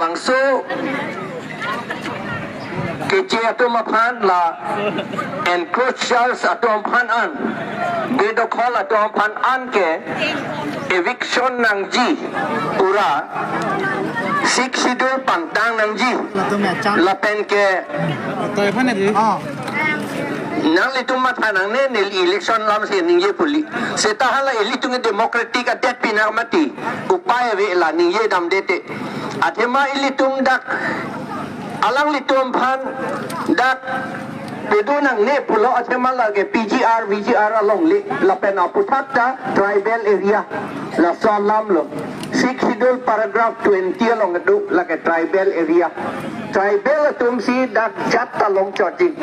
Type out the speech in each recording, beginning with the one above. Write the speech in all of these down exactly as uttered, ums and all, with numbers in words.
Bangso keche atum aphan la encroachers atum aphan an, bedokhol atum aphan an ke eviction nangji, pura Sixth Schedule pangtang nangji. Latum ya chang. Lapen ke Atoi aphan ya di. Oh. Nanglitum matha nangne, neli election alam si ningje puli. Seta hala ilitum democratic adet pinak mati. Upai ave la ningje damde te. Athema ilitum dak, alanglitum aphan dak pedo nangne pulo, athema lake P G R, V G R alongle, lapen aphuthak ta tribal area, laso alam lo. Sixth Schedule paragraph twenty along do, lake tribal area. Tribal atum si dak jat ta longchotji.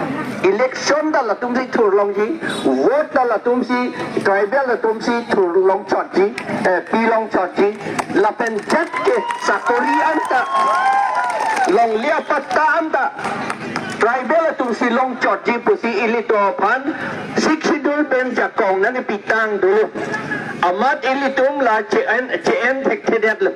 Election ta latum si thurlongji. Vote ta latum si, tribal atum si thurlongchotji. Eh, pilongchotji. Lapen jat ke sakori anta, longle apatta anta tribal atum si longchotji pusi ilitum aphan Sixth Schedule pen jakong nangkepitang dolo. Amat ilitum la che-en, che-en thekthedetlo.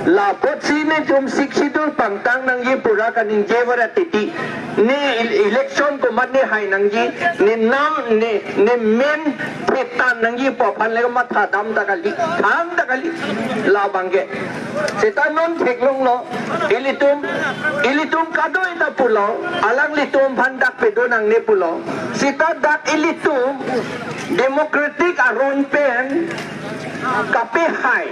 La apotsi netum Sixth Schedule pangtang nangji pura kaningje vara titi. Ne el-, election komat ne hai nangji, ne nam, ne, ne men thetan nangji pu aphan le matha dam ta kali, thang ta kali. Labang ke. Seta non theklonglo, ilitum, ilitum kadoi ta pulo, alanglitum aphan dak pedo nangne pulo. Seta dak ilitum democratic aron pen kapehai,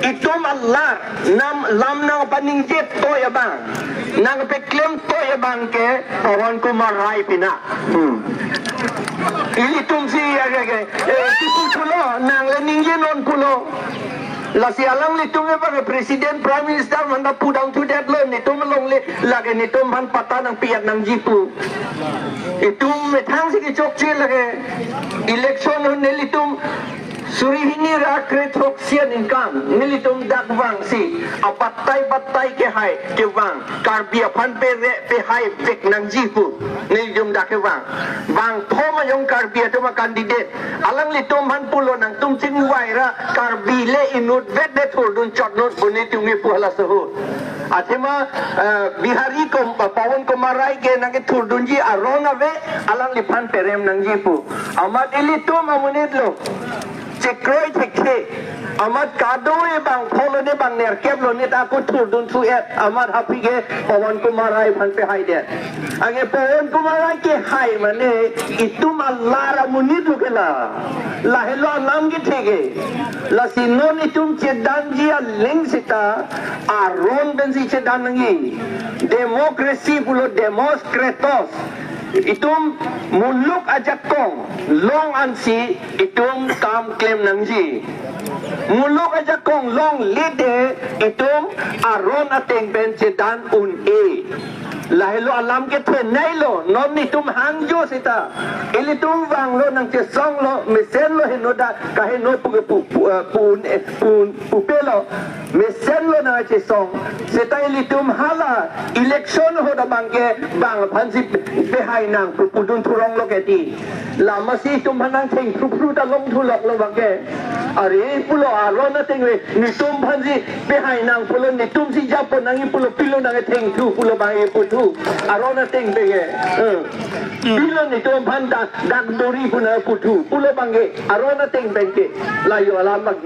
itum alar, nam, lam nangpaningje toi abang, nangpaklem toi abang ke Pawan Kumar Rai pina. Hmm. Ilitum si ya ke, ke, eh, kipu pulo, nang le ningje non pulo. Lasi alanglitum ke bang President, Prime Minister manda pudam thudetlo, netum alongle, lake netum aphan patta nangpi-et nangji pu. Itum methang si kechokche lake. Election ho nelitum suri hini ra kre throksi aningkan nelitum dak vangsi abattai battai kehai kevang, Karbi aphan pere pehai vek nangji pu nelitum dak kevang. Bangpho ma jong Karbi atum a-candidate, alanglitum aphan pulo nangtum chingvai ra Karbi le inut vek de thurdun chotnut pu netum kipu halaso ho. Athema, eh, Bihari kom, Pawan Kumar Rai ke nangkethurdunji aron ave, alangliphan perem nangji pu. Amat ilitum amonit lo. Chekroi thekthe. Amat kadoi bangpho lone bang nerkep lone ta ako thurdun thu-et. Amat happy ke Pawan Kumar Rai aphan pehaidet. Anke Pawan Kumar Rai kehai mane itum alar amonit lo ke la. Lahelo alam kethe ke. Lasi non itum chedanji aling seta aron pensi chedan nangji. Democracy pulo, demos kratos. Itum muluk ajakong long ansi itum kam klem nangji. Muluk ajakong longle te itum aron ateng pen chedan un-e. Lahelo alam kethenei lo, non itum hangjo seta. Ilitum vanglo nangchesonglo, mesenlo heno dak, kaheno pu, pu, pu, eh, pu, eh, pu, pupe lo. Mesenlo nangchesong. Seta ilitum hala election ahut abang ke bang aphansi pehai nang pu pudun thurong lo ke ti. Lamasi itum aphan nangthengphruphru ta longthulok lo bang ke. Are pulo aron ateng ave, netum aphansi pehai nang pulo, netum si japo nangji pulo, pilo nangthengphru pulo bang ke puthu. Aron ateng pen ke. Eh. Pilo netum aphan ta dak dori pu nangputhu pulo bang ke. Aron ateng pen ke. La yo alam bang ke.